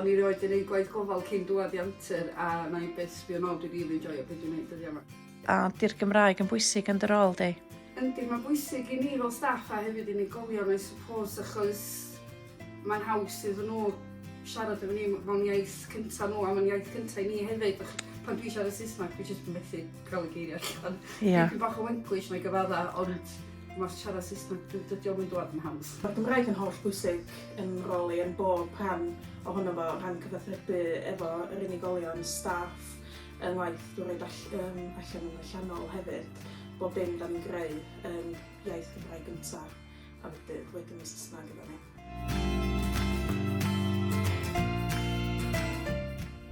O'n i rioed 'di neud gwaith gofal cyn dŵad i Antur a na i byth sbio nôl, dwi rili enjoio be dwi'n neud dyddia 'ma. A 'di'r Gymraeg yn bwysig yn dy rôl di? Yndi, mae'n bwysig i ni fel staff a hefyd unigolion I suppose achos mae'n haws iddyn nhw siarad efo ni mewn iaith cynta nhw a mae'n iaith cynta i ni hefyd. Pan dwi'n siarad Saesneg dwi jyst yn methu cael y geiriau allan. Ia. Dipyn bach o Wenglish na i gyfadda ond mae siarad Saesneg dydy o'm yn dŵad yn haws. Mae'r Gymraeg yn holl bwysig yn rôl i yn bob rhan ohono fo, rhan cyfathrebu efo yr unigolion, staff, yng ngwaith dwi'n roid all, um, allan yn allanol hefyd, bob dim da ni'n greu yn iaith Gymraeg gyntaf a wedyn, wedyn y Saesneg efo ni.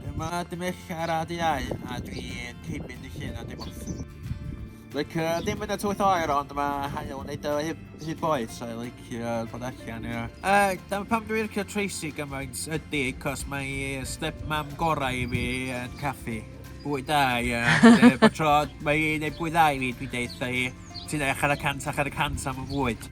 Dyma dymell ar ADau a dwi'n cyn y llun a dim ots. Licio, dim yn y tywydd oer, ond mae haul yn neud o hyd, hyd boeth, so I licio bod allan, ie. Uh, dyma pam dwi'n licio Tracy gymaint ydy, cos mae step mam gorau i fi yn caffi. Bwyd da, ie. Yeah. Bod tro mae hi'n neud bwyd dda i fi, dwi'n deud hi, ti'n neud allan y cant, allan y cant am y fwyd.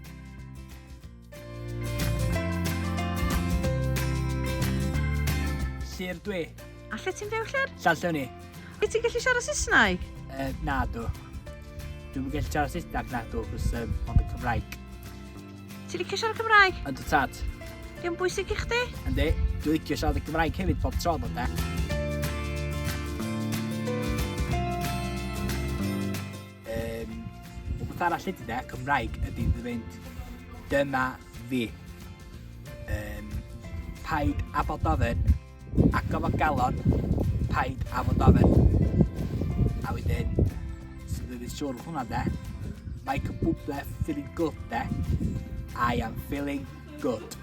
Llyr dwi. A lle ti'n byw, Llyr? Llanllwni. Wyt ti'n gallu siarad Saesneg? Uh, na dw. Dwi'm yn gallu siarad Saesneg na dw, cos um, ond y Cymraeg. Ti'n licio siarad Cymraeg? Yndw tad. Di o'n bwysig i chdi? Yndi. Dwi'n licio siarad y Gymraeg hefyd pob tro ddo, de. Um, Wbeth arall ydy de, Cymraeg ydy dy fynd, dyma fi. Um, paid a bod ofyn, ac o fo galon, paid a fod ofyn. A wedyn, so dwi'n mynd siŵr hwnna de, Michael Bublé feeling good de, I am feeling good.